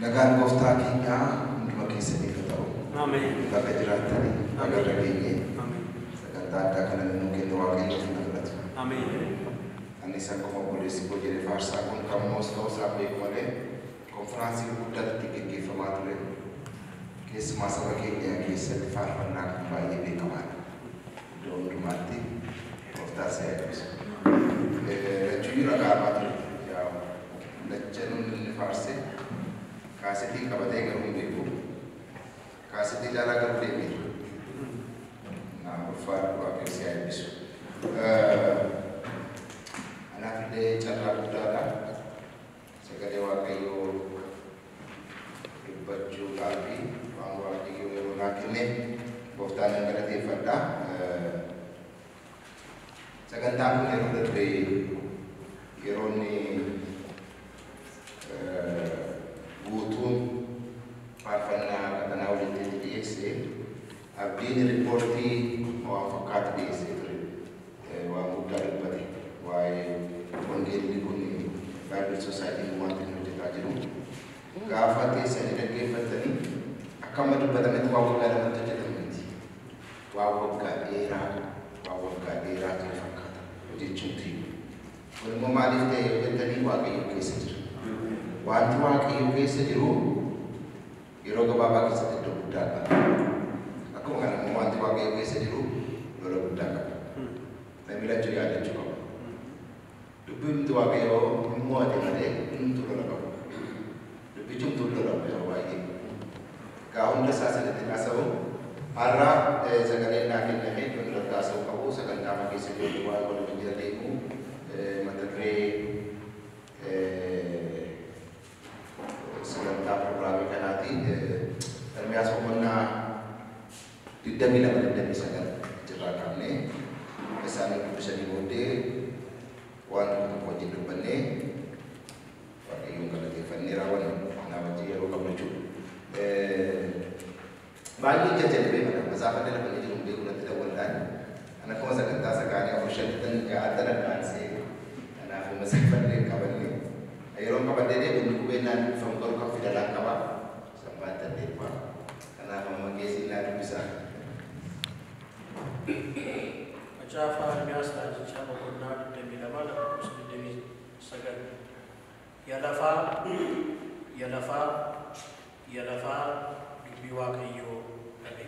Nagaan gooftaa keenyaa hunduma keessaniif haa ta'u. Ameen. Bakka jiraattanii bakka dhageenye Ameen. sagantaa addaa kana nuu kennu Waaqayyoof na filatu. Ameen. Anis akkuma obboleessi koo jedhe faarsaa kun kan Moostoo isaa beeku malee konfiraansii guddaatti gaggeeffamaa ture. Keessumaa saba keenya keessatti faarfannaa kun baay'ee beekamaadha. Iddoo hundumaatti gooftaa si eebbisu. Lachuyyuu dhaga'amaa ture. Lachanuun inni faarse kaasetii qabatee garuu hin beeku. Kaasetii ilaalaa garuu deemeera. Naa ulfaadhu Waaqayyo si eebbisu. Anaaf illee carraa guddaadha. Sagalee Waaqayyoo dubbachuudhaa fi waan Waaqayyoo yeroo naa kenne gooftaan nan galateeffadha. Sagantaan kun yeroo darbe yeroo inni guutuun faarfannaa qaxanaa walitti dhiyeesse abdiin riippoortii waan fakkaatu dhiyeessee ture. Waan guddaa dubbate waa'ee wangeelli kun Bible Society wanti inni hojjetaa jiru. Gaafa teessanii dhaggeeffattanii akka amma dubbatametti waan waggaa lamatti hojjetame miti. Waan waggaa dheeraa waan waggaa dheeraa ture fakkaata hojjechuuti. Kun immoo maaliif ta'e yoo jettanii Waaqayyo keessa jira. Wanti Waaqayyo keessa jiru yeroo gabaabaa keessatti iddoo guddaa qaba. Akkuma kana immoo wanti Waaqayyo keessa jiru lola guddaa qaba. Namni lachuu yaadachuu qaba. Dubbiin Waaqayyoo hin mo'ate malee hundumtuu lola qaba. Dubbichumtuu lola yeroo baay'ee. Gaa hunda isaa sanatti haasa'u har'a sagaleen naa kenname iddoo irratti haasa'uu qabu sagantaa keessa jiru waan waliin jira deemu mata duree sagantaa pirogiraamii kanaati. Ermiyaas boqonnaa 22 29 jirraa qabnee isaanii dubbisanii booddee waan tokko tokko wajjin dubbannee Waaqayyoon galateeffannee raawwanna. Naa wajjin yeroo qabnu jechuudha. Baay'ee jajjabee mana matsaafa dalabanii jiru beeku natti dawwallaan. Ani akkuma sagantaa sakaanii afur shantan ja'aatan addaansee kanaaf matsaafa qabanne. Yeroo qabannee deemu inni qubeen naan dubbifamu garuu kan fidalaan qaba. Sanbaatti addeeffaa. Kanaaf amma geessi naa dubbisaa. Macaafa Ermiyaas Raajichaa boqonnaa 22 lakkoofsa 29. Yaa lafaa, yaa lafaa, yaa lafaa dubbii Waaqayyoo dhaga'i.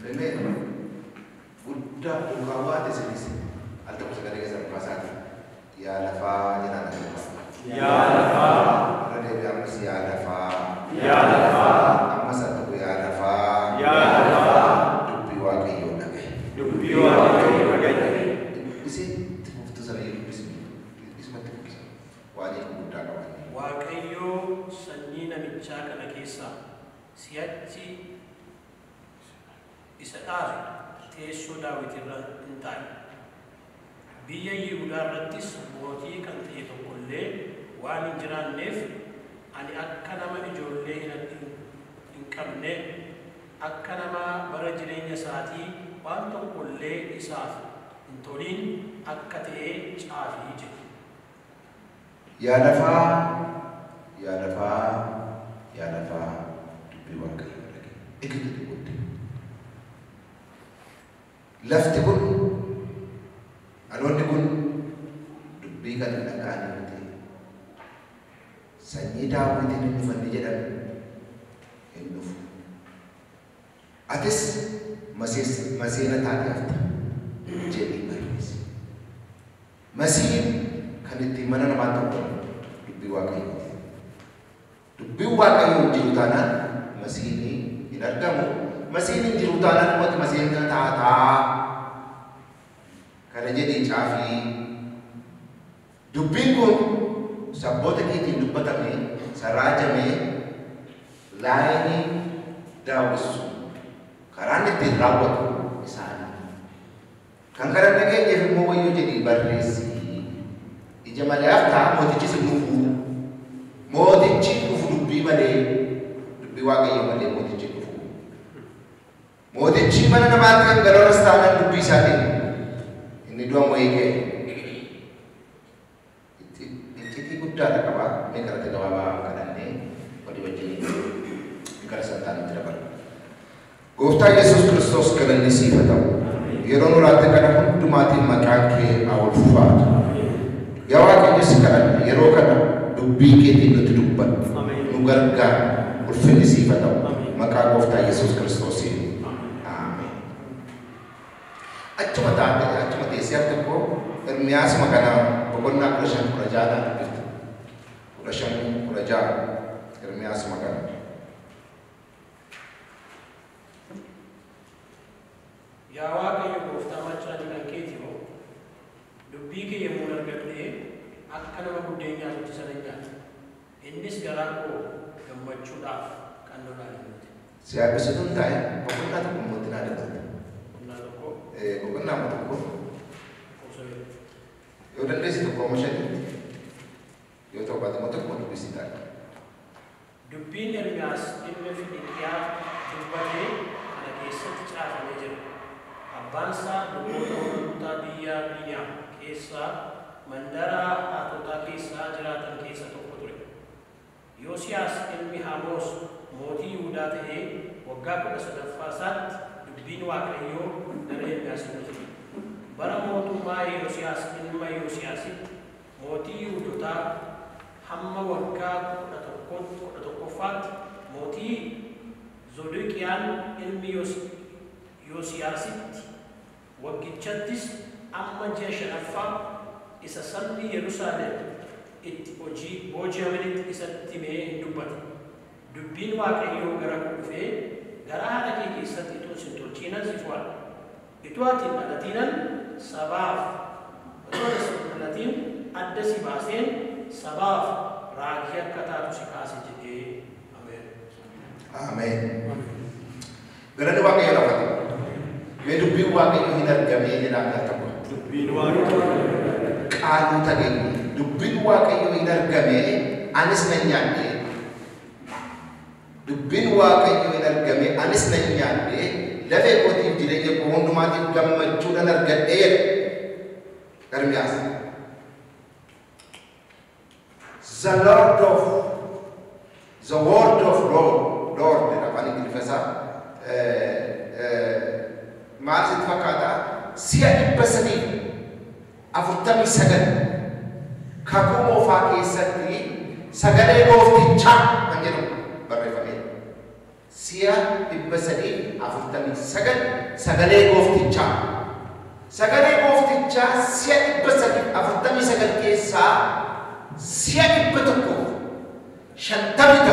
Lemee guddaa duukaa waate sinis al tokko sagalee keessa baasaati. Yaa lafaa jedhaan al tokko. Yaa lafaa. Irra deebi'ee ammas yaa lafaa. Yaa lafaa. Ammas al tokko yaa lafaa. Yaa lafaa. Dubbii Waaqayyoo dhaga'i. Dubbii Waaqayyoo dhaga'i. Isitti fuftu sana yoo dubbisni isumatti fuftisa. Waan hiika guddaa qaba. Waaqayyoo sanyii namichaa kana keessaa si'achi isa dhaabe teessoo Daawit irra hin taa'e. Biyya Yihudaa irrattis mootii kan ta'e tokko illee waan hin jiraanneef ani akka nama ijoollee hin qabne akka nama bara jireenya isaatii waan tokko illee isaaf hin toliin akka ta'e caafii jedhe. Yaa lafaa, yaa lafaa, yaa lafaa dubbii Waaqayyoo dhaga'i. Eeggatee booddee. Lafti kun dhaloonni kun dubbii kana dhaga'anii miti. Sanyii Daawitiin hin dhufanni jedhan hin dhufu. Atis maseena taatee hafta jedhii barreessi. Masiin kan ittiin mana namaa ta'u dubbii Waaqayyooti. Dubbiin Waaqayyoo hin jiru taanaan masiin hin argamu. Masiin hin jiru taanaan ummati maseena taataa. Kana jedhii caafii. Dubbiin kun sabboota keetiin dubbatame, saraajame, laayinii daawwisu karaan ittiin raawwatu isaanii. Kan kana dhageenyeef immoo wayyoo jedhii barreessi. Ija malee haftaa mootichis hin dhufu. Mootichi dhufu dubbii malee, dubbii Waaqayyoo malee mootichi dhufu. Mootichi mana namaatti kan galoorras taanaan dubbii isaatiin inni du'a mo'ee ka'e. Iccitii guddaadha qaba. Mee karate gabaabaa kadhannee Wajjin gara santaanitti dabarra. Gooftaa Yesuus Kiristoos galanni siif haa ta'u. Yeroo nu laatte kana hundumaatiin maqaan kee haa ulfaatu. Yaa Waaqayyo si kadhanna yeroo kana dubbii keetiin nutti dubbadhu. Nu gargaara. Ulfinni siif haa ta'u. Maqaa Gooftaa Yesuus Kiristoosiin. Ameen. Achuma taate achuma teessee al tokko Ermiyaasuma kana boqonnaa 15 16 dubbifte. 15 16 Ermiyaasuma kana. Yaa Waaqayyo gooftaa maccaa kan keeti hoo dubbii kee yommuu argadhee akka nama buddeen nyaatutti sana nyaata. Innis garaa koo gammachuudhaaf kan lolaale miti. Si eebbisitu hin taa'e boqonnaa tokko immoo itti naa dabalte. Boqonnaa tokko Boqonnaa tokko osoo yoo dandeesse tokko amma shanitti yoo ta'u baate immoo tokko dubbisii ta'a. Dubbiin Ermiyaas ilma Filiqiyaa dubbatee kana keessatti caafamee jira. Abbaan isaa luboota warra biyya Biniyaam keessaa mandara haatotaa keessaa jiraatan keessa tokko ture. Yoosiyaas ilmi Amoos mootii Yihuudaa ta'ee waggaa 13ffaa isaatti dubbiin Waaqayyoo gara Ermiyaas dhufe. Bara mootummaa Yoosiyaas ilma Yoosiyaasitti mootii Yihuudotaa hamma waggaa 11ffaatti mootii Zodeqiyaan ilmi Yoosiyaasitti waggichattis amma ji'a shanaffaa isa sabni Yerusaalem itti hojii booji'amanitti isatti himee hin dubbate. Dubbiin Waaqayyoo gara koo dhufee garaa haadha kee keessatti utuu sin tolchiinan si fo'adha. Utuu ati hin dhalatiinan sabaaf utuu ati hin dhalatiin adda si baaseen sabaaf raagii akka taatu si kaase jedhee. Ameen. Ameen. Galanni Waaqayyo lafa ta'u. Mee dubbiin Waaqayyo hin argamee jedhaan al tokko. Dubbiin Waaqayyoo Qaaluu tageenye. Dubbiin Waaqayyo hin argamee anis nan nyaadhe. Dubbiin Waaqayyo hin argamee anis nan nyaadhe lafee kootiif jireenya koo hundumaatiif gammachuudhaan argadhee jedha. Ermiyaas. The Lord of the word of Lord Lord jedha afaan Ingiliffa isaa. Maal sitti fakkaata? Si'a 349 kakuu moofaa keessatti sagalee gooftichaa kan jedhamu barreeffamee. Si'a 349 sagalee gooftichaa. Sagalee gooftichaa si'a 349 keessaa si'a 157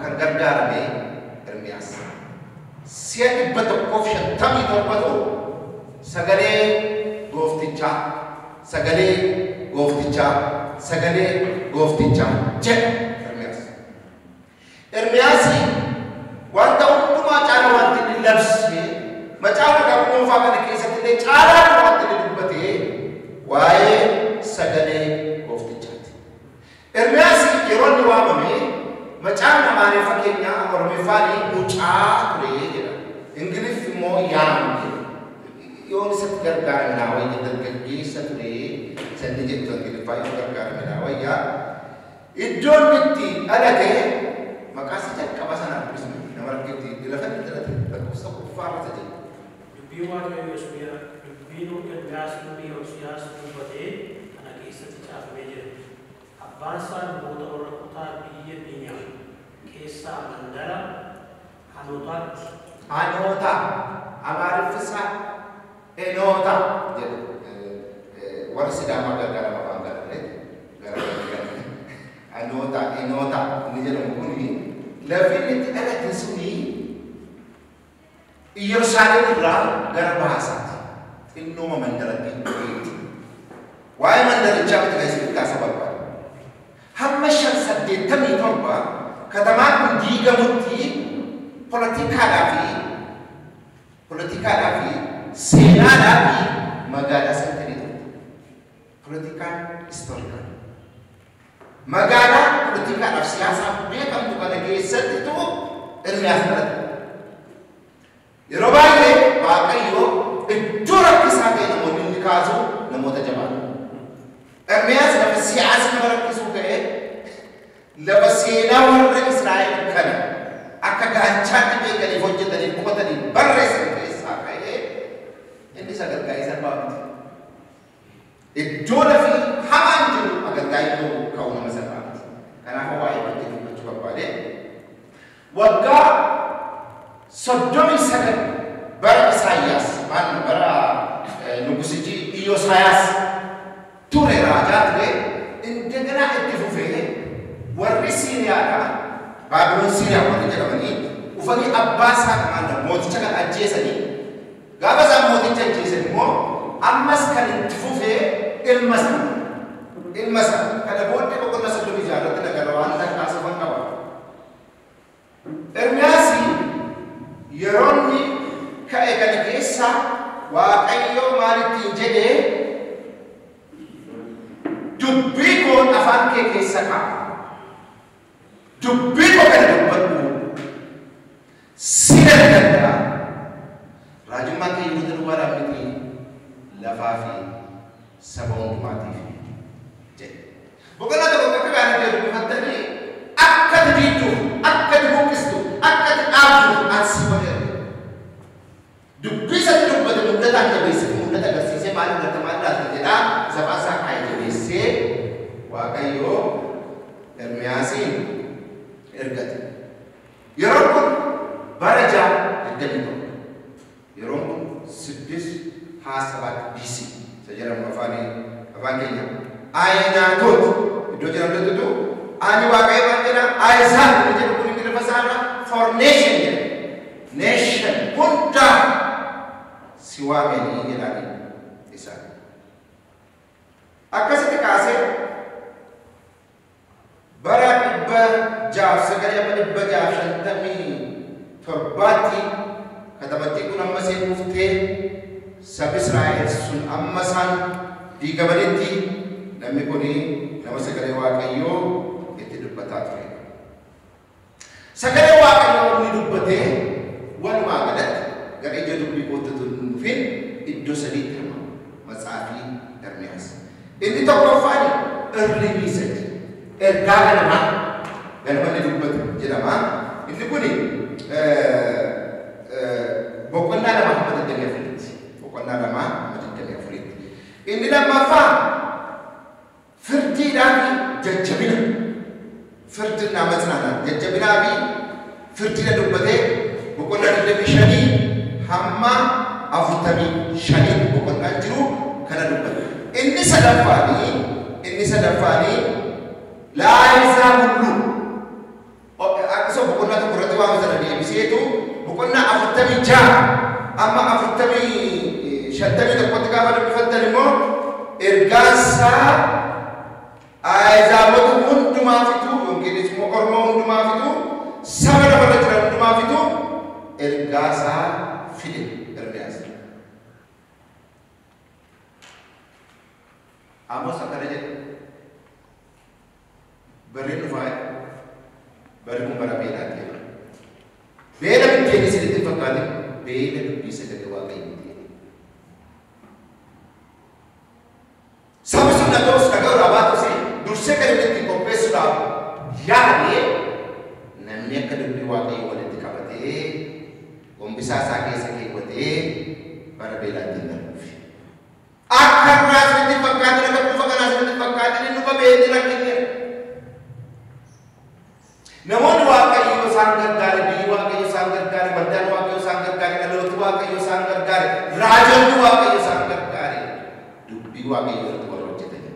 kan gargaarame Ermiyaas. Si'a 157tu sagalee gooftichaa, sagalee gooftichaa, sagalee gooftichaa jedha Ermiyaas. Ermiyaas wanta hundumaa caalaa wanti inni labse macaafa kakuu moofaa kana keessatti illee caalaa wanti inni dubbate waa'ee sagalee gooftichaati. Ermiyaas yeroo inni waamame macaafni Amaariffa keenya Oromiffaan mucaa ture jedha. Ingiliffi immoo young jedha. Yoo isatti gargaarame naa wayya dargaggeessa ture sanni jettu Ingiliffaa yoo gargaarame naa wayya. Iddoon itti dhalate maqaa isa jalqaba sanaan dubbisne nama rakkeetti lafa inni dhalate lakkoofsa tokkoffaa irra jedha. Dubbiin Waaqayyoo Yoosiyaa dubbiin Ermiyaas ilmi Yoosiyaas dubbatee kana keessatti caafamee jira. Abbaan isaa luboota warra kutaa biyya Biniyaam keessaa mandara Hanootaatti Hanoota Amaariffisaa Enoota jedha. Warri Sidaamaa gargaarama afaan gaariilee gara Hanoota Enoota inni jedhamu kuni lafi inni itti dhalate suni Yerusaalem irraa gara baasaati. Xinnooma mandaratti geetti. Waa'ee mandarichaa miti kan isinitti kaasa barbaada. Hamma 587 katamaan kun diigamutti poolitikaadhaa fi seenaadhaa fi magaalaa sanatti turte. Political historical. Magaalaa poolitikaadhaaf siyaasaaf beekamtu kana keessattitu Ermiyaas dhalate. Yeroo baay'ee Waaqayyo iddoo rakkisaa ta'e namoonni inni kaasu namoota jabaadha. Ermiyaas lafa siyaasa nama rakkisuu ka'ee Lafa seenaa warra Israa'el kana akka gaachaatti beekaniif hojjetaniif qotaniif barreessan keessaa ka'ee innis agalgaa'ii salphaa miti. Iddoo lafi hamaan jiru agalgaa'ii ka'uu nama salphaa miti. Kanaafuu waa'ee bakkee dubbachuu barbaade. Waggaa 39 bara Isaayyaas maal bara nugusichi Iyyosayaas ture raajaa ture እንደገና itti fufee warri Siiriyaadha Baabiloon Siiriyaa warri jedhamanii ufanii abbaa isaa maal mooticha kan ajjeesanii gaafa isaan mooticha ajjeesan immoo ammas kan itti fufee ilma isaa kana booddee boqonnaa 36 irratti nagarra waan takkaasafan qaba. Ermiyaas yeroo inni ka'e kana keessa Waaqayyo maal ittiin jedhee dubbii koo afaan kee keessa kaa'a. Dubbii koo kana dubbadhu si danda'a. Raajummaan kee Yihuudaa duwwaadhaaf miti lafaa fi saba hundumaatiif jedhe. Boqonnaa tokko akka gaariitti dubbifattanii akka ati diidduuf, akka ati buqqistu, akka ati dhaabduuf ani si godheera. Dubbii isatti dubbate mul'ataan jabeessee mul'ata agarsiisee maal mul'ata maal laata jedhaa safaa isaa kaa'ee jabeessee Waaqayyo Ermiyaasiin ergate. Yeroon kun bara 621. Yeroon kun 627 BC isa jedhamu afaan keenya. Ayinaatoot iddoo jedhamtutu ani Waaqayyo maal jedha Ayisaan inni jedhu kun Ingiliffa isaarra for nation jedha. Nation hundaa si waamanii jedhani isaan. Akkasitti kaasee bara 609 657tti katabattii kun amma isheen dhuftee sabi Israa'el sun amma isaan diigamanitti namni kun nama sagalee Waaqayyoo itti dubbataa ture. Sagalee Waaqayyoo inni dubbatee walumaa galatti gara ija dubbii kootti dhufin iddoo sadiitti hima matsaafii Ermiyaas. Inni tokkoffaan early message ergaa ganamaa ganama inni dubbatu jedhama. Inni kun boqonnaa 2 hamma 24tti. Boqonnaa 2 hamma 24tti. Inni lammaffaa firdiidhaa fi jajjabina. Firdinaa matsinaadhaan jajjabinaa fi firdina dubbatee boqonnaa 25 hamma 45 boqonnaan jiru kana dubbata. Inni sadaffaanii laayisaa mullu akkasuma boqonnaa tokko irratti waan sana deebiseetu boqonnaa 46 amma 51tti gaafa dubbifattan immoo ergaansaa Ahizaabota hundumaafitu yookiin immoo Oromoo hundumaafitu saba lafarra jiran hundumaafitu ergaasaa fide Ermiyaas. Amos akkana jedhe barri dhufaa barri kun bara beelaa ta'e. Beela biddeen isinitti hin fakkaatin beela dubbii sagalee Waaqayyoo ta'e. Sabni sun dhaga'us dhaga'uudhaa baatus dursee kan inni ittiin qopheessuudhaaf yaadee namni akka dubbii Waaqayyoo walitti qabatee gombisaa isaa keessa keewwatee bara beelaa ittiin darbuuf. Akka irraa isinitti hin fakkaatin akka quufa kanaa isinitti hin fakkaatin inni dhufa beelli rakkineera. Namoonni Waaqayyo isaan gargaare, biyyi Waaqayyo isaan gargaare, waldaan Waaqayyo isaan gargaare, dhalooti Waaqayyo isaan gargaare, raajonni Waaqayyo isaan gargaare dubbii Waaqayyo irratti warra hojjetanidha.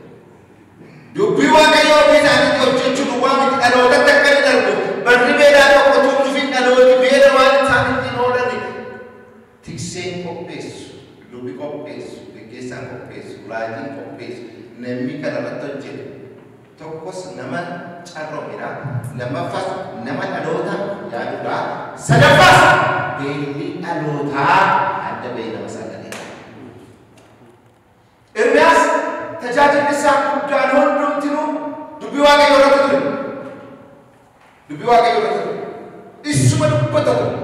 Dubbii Waaqayyo ofii isaaniitti hojjechuu duwwaa miti dhalootatti akka inni darbu barri beelaa tokko utuu hin dhufin dhalooti beela waan isaan ittiin oolan tikseen qopheessu, lubbi qopheessu, geggeessaan qopheessu, raajiin qopheessu, namni kana irratti hojjetu tokkos nama carroomedha. Lammaffaas nama dhaloota yaadudha. Sadaffaas beelli dhalootaa adda bahee nama sagalee. Ermiyaas tajaajilli isaa guddaan hundumtinuu dubbii Waaqayyoo irratti ture. Dubbii Waaqayyoo irratti ture. Isuma dubbata ture.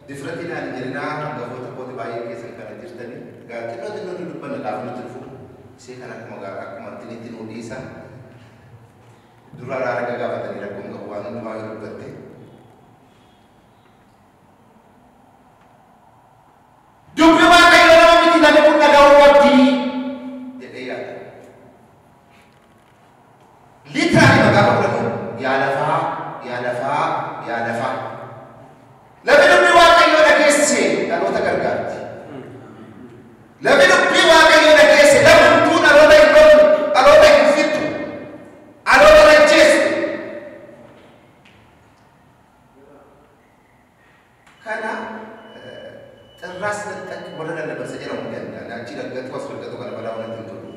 Difratiidhaan jirinaa hangafoota kooti baay'ee keessan kana jirtanii gaa xinnoo xinnoo dubbanna gaafa nuti dhufu. Ishee kan akkuma itti nu dhiisa. Dura araara gaafatanii rakkoon qabu waan hundumaa yoo dubbatte. Dubbi Waaqayyoo nama miti namni kun dhaga'uu qabdi jedhee yaada. Literally gaafa fudhatu yaa lafaa, yaa lafaa, yaa lafaa. Lafi dubbi Waaqayyoo dhageesse dhaloota gargaarti. Lafi dubbi Waaqayyoo dhageesse lafumtuu dhaloota hin dhoofu, dhaloota hin fixu, dhaloota hin ajjeesu. Kana xirraas naxxaq warra lallabarsa jedhamu danda'a. Achi dhaggatu as dhaggatu kana balaa wanti hin tolu.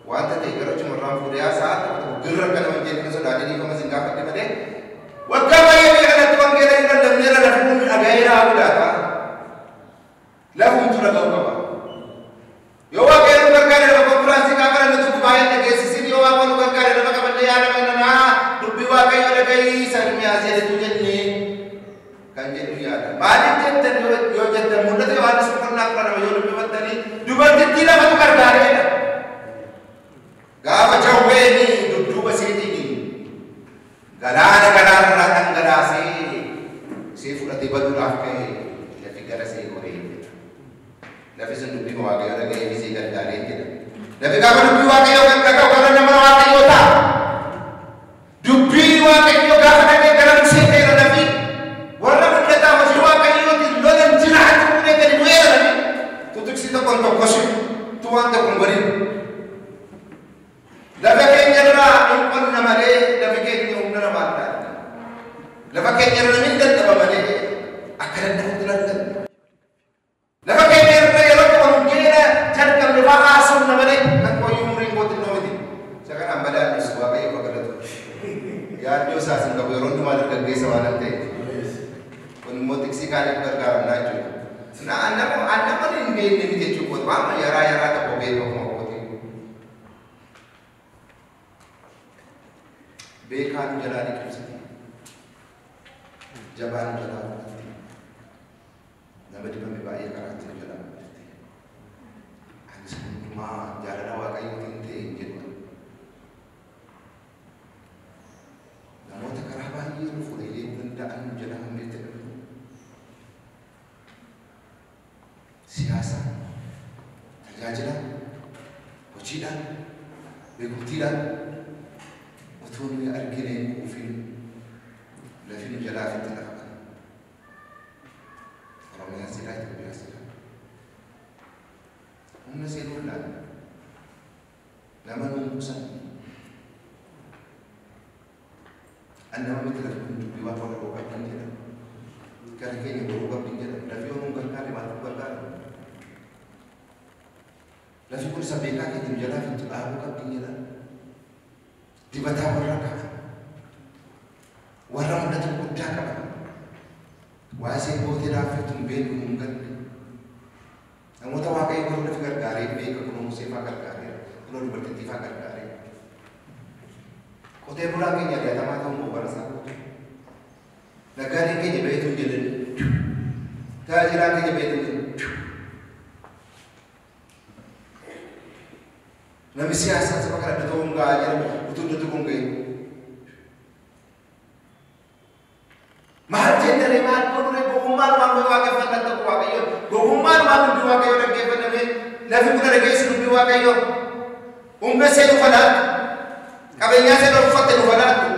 Wanta ta'e gara cumarraan fuudhee haasaa tokko tokko girra akka nama hin jedhine sodaatee dhiifama sin gaafadhe malee waggaa baay'ee biyya kanatti wangeela hin lallabneerra lafuun dhaga'eera haa guddaata. Lafumtu dhaga'uu qaba. Yoo Waaqayyo nu gargaare lafa konfiraansii gaafa lallatutti baay'ee dhageessisin yoo Waaqayyo nu gargaare lafa qabannee yaada kennanaa dubbii Waaqayyo dhaga'ii sarmiyaas jedhetu jennee kan jedhu yaada. Maaliif jettan yoo jettan mul'ata Yohaannis boqonnaa 12 yoo dubbifattanii dubartittii lafatu gargaareedha. Gaafa jawweeni dudduuba isheetiin galaana galaanarraa dhangalaasee ishee fudhatee baduudhaaf ka'e lafi gara ishee goree jedha. Lafi sun dubbii Waaqayyoo dhaga'ee ishee gargaaree jedha. Lafi gaafa dubbii Waaqayyoo kan dhaga'u gara nama Waaqayyoo ta'a. Dubbii Waaqayyoo gaafa dhaga'e gara ishee ta'eera lafi warra mul'ataa hojii Waaqayyootiin lolan jiraatu kunee gadi bu'eera lafi. Tutuksi tokkoon tokkoshi tu waan tokkoon godhin. Lafa keenya irraa hin qonna malee lafi keenya humna namaa hin dhaabne. Lafa keenya irra namni dadhaba malee akka dadhabutti dadhabne. Lafa keenya irra yeroo wangeela jalqabne fa'aa haasofna malee kan qoyyuu umriin kootti noo miti. Isa kanaan badhaadhus Waaqayyo galatu. Yaaddoo isaas hin qabu yeroo hundumaa dargaggeessa waan ta'eef. Kun immoo tiksii kaaniif gargaaramnaa jechuudha. Nama hin beekne miti jechuudha. Waan yaraa yaraa tokko beeku akkuma kooti. Beekaa nu jalaa liqimsite. Jabaa nu jalaa fudhatte. Nama dibame baay'ee karaatti nu jalaa fudhatte. Anis hundumaa jaalala Waaqayyootiin ta'e hin jedhu. Namoota karaa baay'ee nu fuudhee deemuu danda'an nu jalaa hambifte. Siyaasa, tajaajila, hojiidhaan, beekumtiidhaan utuu nuyi argine hin quufin lafi nu jalaa fitti lafa kana. Oromiyaa silaa Itoophiyaa silaa. Humna seenuu laala. Nama nuun qusan. An nama miti lafi kun dubbii waan dhaga'uu qabdan jedhama. Gara keenya goruu qabdan jedhama. Lafi yoo nuun gargaare maaltu gargaara? Lafi kun isa beekaa keenya nu jalaa fittu dhaabuu qabdan jedhama. Dibataa warra qaban. Warra mul'ata guddaa qaban. Waa isheen gootee laaffiftu hin beeknu hin galle. Namoota Waaqayyo garuu lafi gargaaree beeka kunoo Musee fa'aa gargaareera. Kunoo dubartittii fa'aa gargaareera. Qotee bulaan keenya ari'atamaa ta'uun bobara isaa guutuu. Naggaadeen keenya beektu hin jedhani. Tajaajilaan keenya beektu hin jedhani. Namni siyaasaa saba kana iddoo ta'uun gahaa jedhamu utuu iddoo tokko hin gahin. Maal jennee maal godhuree gogummaan maal godhu waaqeffannaa tokko Waaqayyo gogummaan maal dubbii Waaqayyo dhaggeeffanname lafi kun dhageessu dubbii Waaqayyo humna see nu falaattu qabeenyaa see uffatte nu falaattu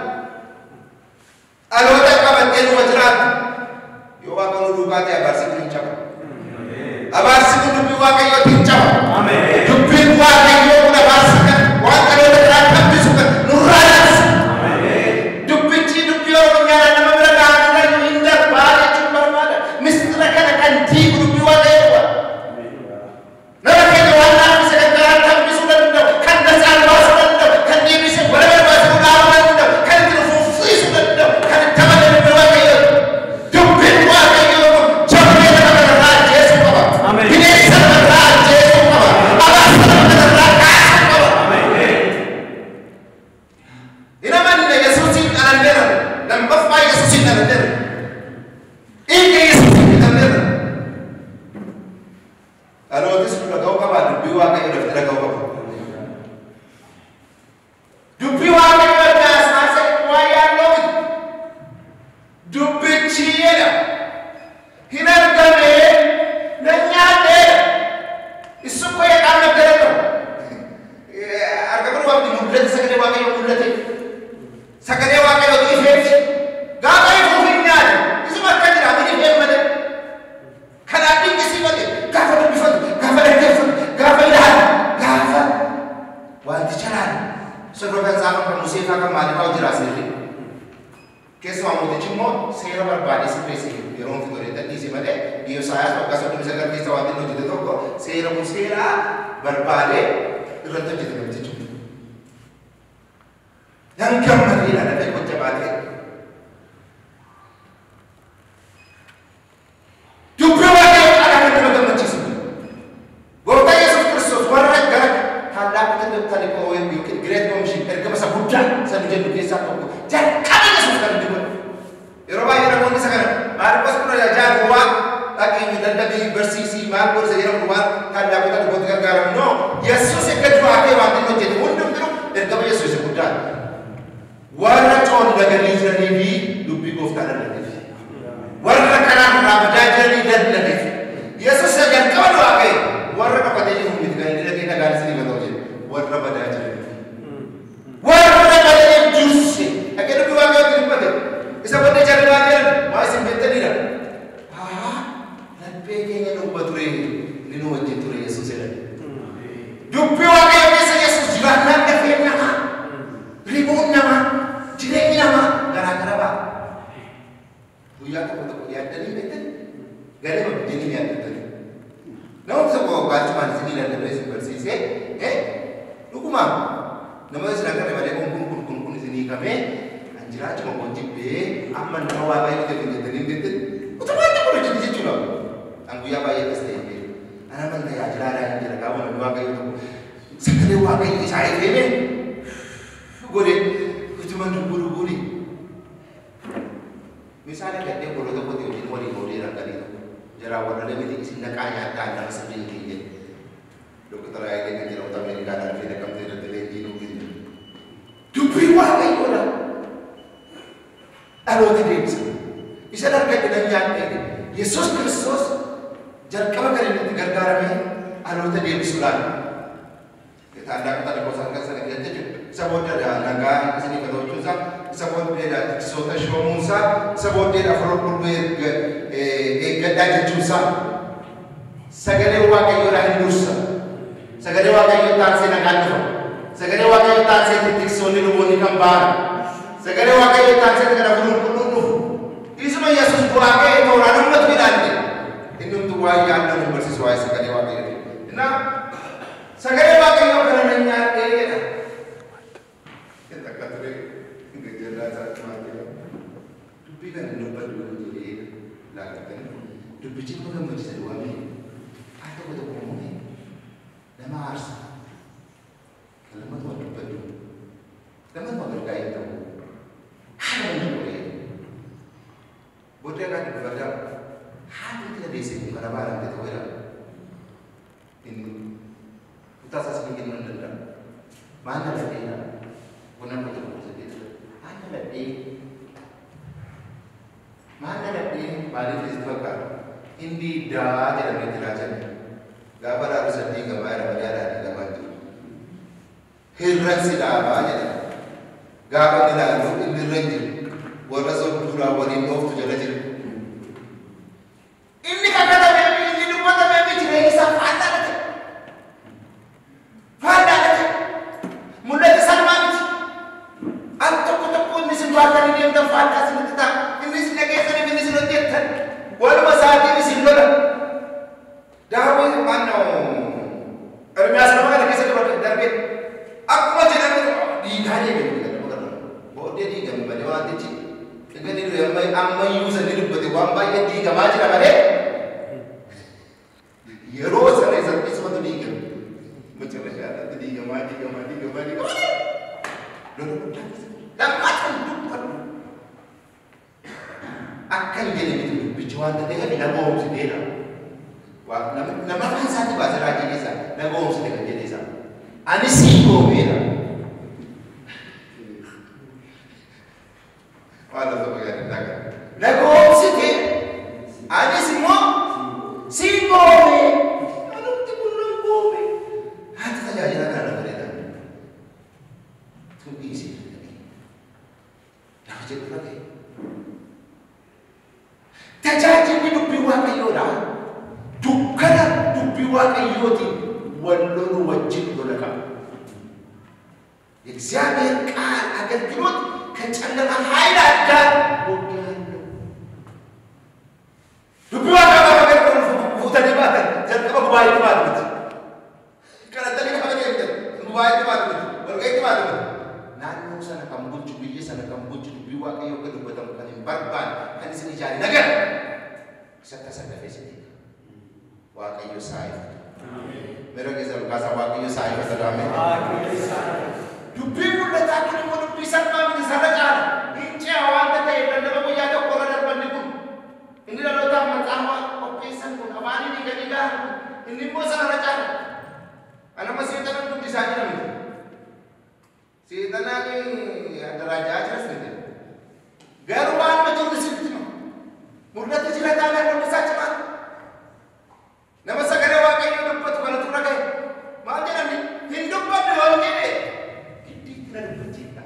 dhaloota qabattee nu jiraattu yoo Waaqa nu duukaa ta'e abaarsi kun hin caba. Abaarsi kun dubbii Waaqayyootti hin caba. Dubbiin Waaqayyoo kun abaarsa kan waan dhaloota biraa qabbisu kan nurraa labsu. Dubbichi dubbii Oromiyaa nama bira gahaa hin darbaa jechuun barbaada. Mistira kana kan diigu dubbii Waaqayyoo. Nama keenya waan laaffise kan garaa hambisuu danda'u, kan dasaan baasuu danda'u, kan deebisee wala barbaachisuu dhaabuu danda'u, kan itti fuufsiisuu danda'u, kan itti amalee dubbii Waaqayyoo. Dubbiin Waaqayyoo kun jabina nama irraa ajjeesuu qaba. Bineensa nama irraa ajjeesuu qaba. Sirra kan saafan kan Musee fa'aa kan maaliif fa'aa jira seerri. Keessumaa mootichi immoo seera barbaadee sirreesse yeroo fi tolee dhiise malee Iyosaayaas waggaa 39 keessa waan inni hojjete tokko seera Museedhaa barbaadee irratti hojjete namtichi. Nan gammadeedha lafee gocha baatee. Dubbii Waaqayyoo caalaa kan nama gammachiisu. Gooftaa Yesuus Kiristoos warra gara ታላቅ ተልእኮ ወይም Great Commission ergama isa guddaa isa nu jennu keessaa tokko jalqaba Yesuus kan inni godhe. Yeroo baay'ee namoonni isa kana Maarqos 16 duwwaa dhaqii lallabii barsiisii maal godhe jedhamu waan ታላቅ ተልእኮtti gargaaramu. No, Yesuus erga du'aa ka'ee waan inni hojjete hundumtuu ergama Yesuus isa guddaa. Warra coollaganii jiranii fi dubbii gooftaa lallabeef. Warra karaa irraa badaa jiranii lallabeef. Yesuus isa jalqaba du'aa ka'e warra dhokatee jiru miti kan inni dhaqee nagaan isinii mataa hojjete warra badaa jiraniif. Warra badaniif durse dhaqee dubbii Waaqayyootti dubbate. Isa booddee jarri waan jedhan waa isin beektaniidha. Haa laphee keenya dhukkuba ture inni nu wajjin ture Yesuus jedhan. Dubbii Waaqayyoo keessa Yesuus jiraannaan lafeen namaa, ribuun namaa, jireenyi namaa garaa gara ba'a. Guyyaa tokko tokko yaaddanii beektani garee wajjin yaaddatani. Namoonni tokko gaachumaan isinii lallabee isin barsiisee dhugumaan namoota isin akka malee kun kun kun kun isinii qabee an jiraachuma kun jibbee amma nama Waaqayyoo ta'e jettanii beektani utumaan tokko hojjete jechuudha. An guyyaa baay'ee akkas ta'e hin beeku. An amma tajaajilaadhaa hin jira gaafa namni Waaqayyoo tokko sagalee Waaqayyoo isaa eegee godhe utumaan dubbuu dubbuuni. Misaala gaddee godhoo tokkotti wajjin waliin oolii rakkanii tokko. Jaraa warra lamiti isin naqaa nyaadhaa nama sirrii hin jedhe. Doktor Hayilee kan jedhamu Ameerikaadhaan dhufee naqamtee irratti leenjii nuu kenne. Dubbii Waaqayyoodha. Dhaloota deebisa. Isa argadhe nan nyaadhee Yesuus Kiristoos jalqaba kan inni itti gargaarame dhaloota deebisuudhaan. ታላቅ ተልእኮ sana keessatti jechuudha. Isa booddeedha nagaa isinii qabachuunsaa, isa booddeedha tiksoota shoomuunsaa, isa booddeedha afur qulqulluu eeggadhaa jechuunsaa. Sagalee Waaqayyoodhaa hin dursa. Sagalee Waaqayyoo taansee nagaan dhufa. Sagalee Waaqayyoo taansee tiksoonni luboonni kan ba'an. Sagalee Waaqayyoo taansee kan afur qulqulluun dhufu. Isuma Yesuus du'aa ka'ee tooraan ummatu ilaalle. Inni hunduu waa'ee yaadda nu barsiisu waa'ee sagalee Waaqayyooti. Innaa sagalee Waaqayyoo kana nan nyaadhee jedha. Takka ture gajjallaa isaatti maal jedha. Dubbii kana hin dubbadhu yoo jedhee laallattanii dubbichi nama gammachiisa duwwaa miti. Al tokko tokko immoo nama aarsa. Kan lamatu waan dubbadhu. Lamatu gargaaree hin ta'u. Haala hunda godhee. Booddee irraa dubbadhaa. Haala itti dandeessee kun kana baaramte ta'uu jedha. Inni kutaa isaas ni kennuu hin danda'amu. Maal na ladheedha? Qonnaan bultoota tokko saddeet. Maal na ladhee? Maal na ladhee? Maaliif isitti fakkaata? Inni daa jedhamee jira jedhe. Gaafa dhaabu sadii gamaa jedha malee adda gamaa jiru. Hirransi dhaabaa jedhe. Gaafa inni ilaalu inni irra hin jiru. Warra sobduudhaan waliin dhooftu jala jira. Inni kakkatamee fi inni dubbatamee fi jireenya isaa faallaa dhate. Faallaa dhate. Mul'ata salmaa miti. Al tokko tokko inni isin baatanii deemtan faallaa isinitti ta'a. Inni isin dhageessaniif inni isin hojjettan. Waluma isaatiin isin lola. Daawit maannoo Ermiyaas nama kana keessa darbee akkuma jedhame dhiigaa deeme nama kana. Booddee diigame malee wantichi egaa inni ammayyuu sanii dubbate waan baay'ee diigamaa jira malee yeroo sana isatti isumatu diigame. መጨረሻ ላይ diigamaa diigamaa diigamaa diigamaa lola guddaa keessa lammata dubbatu akka hin jedhe miti dubbichi waan ta'eef na goomsiteedha. Nama afaan isaatti baasee raajii keessaa na goomsite kan jedhe isaa. Ani sii goomeedha. Waan tokko yaadadhaa kana. Na goomsite anis immoo sii goome. Anumti kun nan goome. Haati tajaajila kana na bareeda. Tun dhiisee lafa jedhu irra ga'e. Tajaajilli dubbii Waaqayyoodha. Dukkana dubbii Waaqayyootiin wal lolu wajjin lola qaba. የእግዚአብሔር ቃል አገልግሎት ከጨለማ ኃይላት ጋር ውጊያ አለው። Dubbii Waaqaa fuutanii baatan jalqaba gubaa'itti baatu miti. Kadhatanii gaafa deemtan gubaa'itti baatu miti. Walga'iitti baatu miti. Naannoo sana kan bulchu biyya sana kan bulchu dubbii Waaqayyoo akka dubbatamu kan hin barbaanne kan isin ijaare nagar isatti asallafee isin eega. Waaqayyo isaa ifatu. Mera keessa Lukaasaa Waaqayyo isaa ifatu ameen. Dubbii mul'ataa kun immoo dubbii salphaa miti sarara caala. Hin ce'a waanta ta'eef lallaba guyyaa tokko irra darbanni kun. Inni dhalootaaf macaafa qopheessan kun afaanii dhiiganii gahan kun inni immoo sarara caala. Anama seexanan dubbisaa jira miti. Seexanaan addaraajaa jiras miti. Garuu waanuma jiru sitti hima. Mul'ata jira taanaan namni isaa cimaa. Nama sagalee Waaqayyoo dubbatu kanatu irra gahe. Maal jedhamni? Hin dubbanne waan jedhe. Giddiitti na dubbachiifta.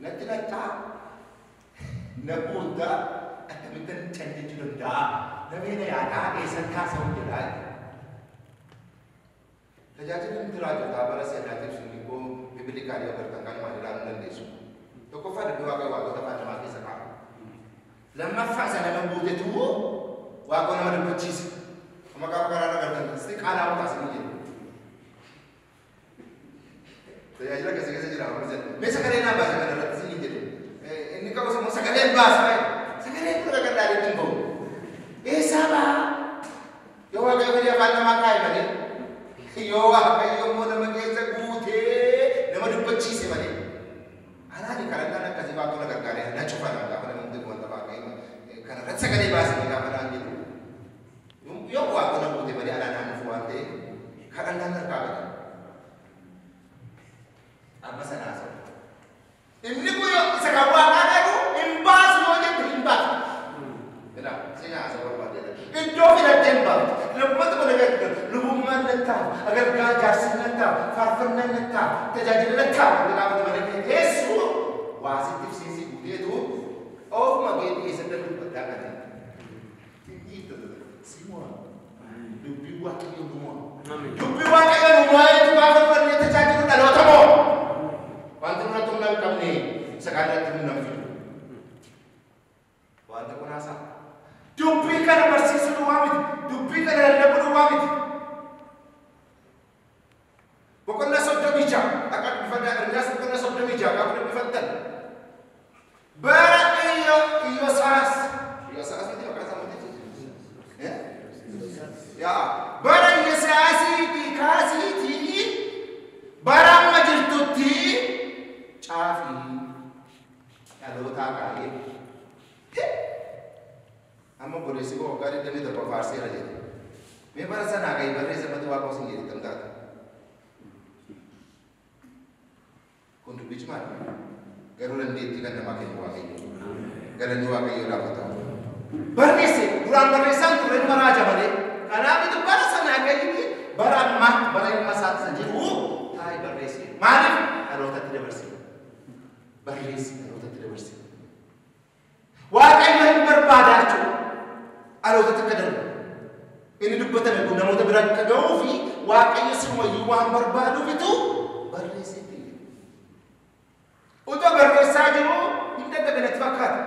Natti nattaa. Na guuttaa. Akkamittan callachuu danda'a? Namni na yaadaa eessan taasifamuu jedhaa. Tajaajilli nuti raajotaa bara seenaatiif sun immoo bibilikaalii agartan kan maal ilaaluu dandeessu. Tokkoffaa dubbii Waaqayyoo waaqota afaan namaa keessa kaa'a. Lammaffaa isa nama guutetu Waaqoo nama dubbachiisa. Amma gaafa karaa agartan si qaalaa taasifamuu jedhu. Tajaajila keessa keessa jira amma jedhu. Mee sagalee naa baase kana irratti siin jedhu. Inni qabu immoo sagaleen baasa. Sagalee kun dhaqan hin bahu. Eessaa ba'a? Yoo Waaqayyo fedhii afaan namaa kaa'e malee. Yoo Waaqayyo immoo nama keessa guutee nama dubbachiise malee. Anaani kadhannaan akkasii Waaqoo na gargaaree na cufa naan gaafa namni wanta Waaqayyo kana irratti sagalee baasanii gaafa naan jedhu. Yoo Waaqoo na guute malee anaa naan dhufu waan ta'eef kadhannaan harkaa bada. Amma sana haasa'u. Inni kun isa kan Waaqaa garuu hin baasu yoo jette hin baasu. Iddoo filattee hin baaftu. Lammata mana gargaaru lubummaan lattaafu, agargaa jaarsin lattaafu, faarfannaan lattaafu, tajaajila lattaafu wanti gaafatu malee teessu waa sitti ibsiisii guuteetu ofuma keetii keessatti dubbattaa kan ta'e. Simoon dubbii Waaqayyoo nu mo'a. Dubbii Waaqayyoo nu mo'eetu gaafa fudhannee tajaajilu dhaloota moo? Wanti nurratti humna hin qabne isa kaan irratti humna hin fidu. Wanta kun haasa'a. Dubbii kana barsiisuu duwwaa miti. Dubbii kana lallabuu duwwaa miti. Boqonnaa 36 akka dubbifadhaa Ermiyaas boqonnaa 36 gaafa dubbifattan. Bara Iyyoosaas Iyyoosaas miti maqaan isaa miti. Yaa bara Iyyoosaasiitii kaasiitii bara amma jirtutti caafii dhalootaa kaa'ee. Amma obboleessi koo waggaa 27 faarseera jedhe. Mee bara sanaa ga'ii barreessa mati Waaqa osin jedhe tam taata. Kun dubbii cimaadha. Garuu dandeettii kan namaa kennu Waaqayyo. Galanni Waaqayyoo lafa ta'u. Barreesse duraan barreessaan turre nama raaja malee. Kanaaf bara sanaa ga'ii bara ammaatti bara ilma isaatti isa jiru taa'i barreesse. Maaliif dhalootatti dabarse? Barreesse dhalootatti dabarse. Waaqayyo hin barbaadaa jechuudha. Dhalootatti akka darbu. Inni dubbatame kun namoota bira akka ga'uu fi Waaqayyo sirumayyuu waan barbaaduufitu barreesseetti. Utoo barreessaa jiru hin dadhabe natti fakkaata.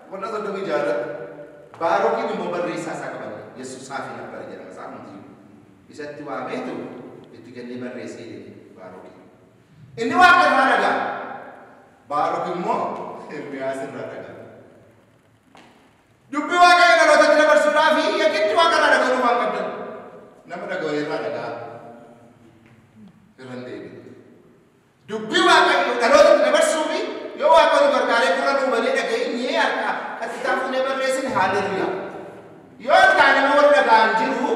Boqonnaa 36 irratti Baarokiin immoo barreessaa isaa qabate Yesuus saafii nabbara jedhama isaa hundiyyuu. Isatti waameetu itti kennee barreessee jedhe Baarokiin. Inni Waaqa irraa dhaga'a. Baarok immoo Ermiyaas irraa dhaga'a. Dubbii Waaqayyoo dhalootatti dabarsuudhaaf yakkitti Waaqa irraa dhaga'uu waan qabdan. Nama dhaga'u irraa dhaga'a. Irra hin deebiin. Dubbii Waaqayyoo dhalootatti dabarsuufi yoo Waaqa nu gargaaree gurra nuu banee dhaga'inee harka qaxxitaa fuunee barreessine haalleluuyaa. Yoo harkaa nama warra dhaga'an jiru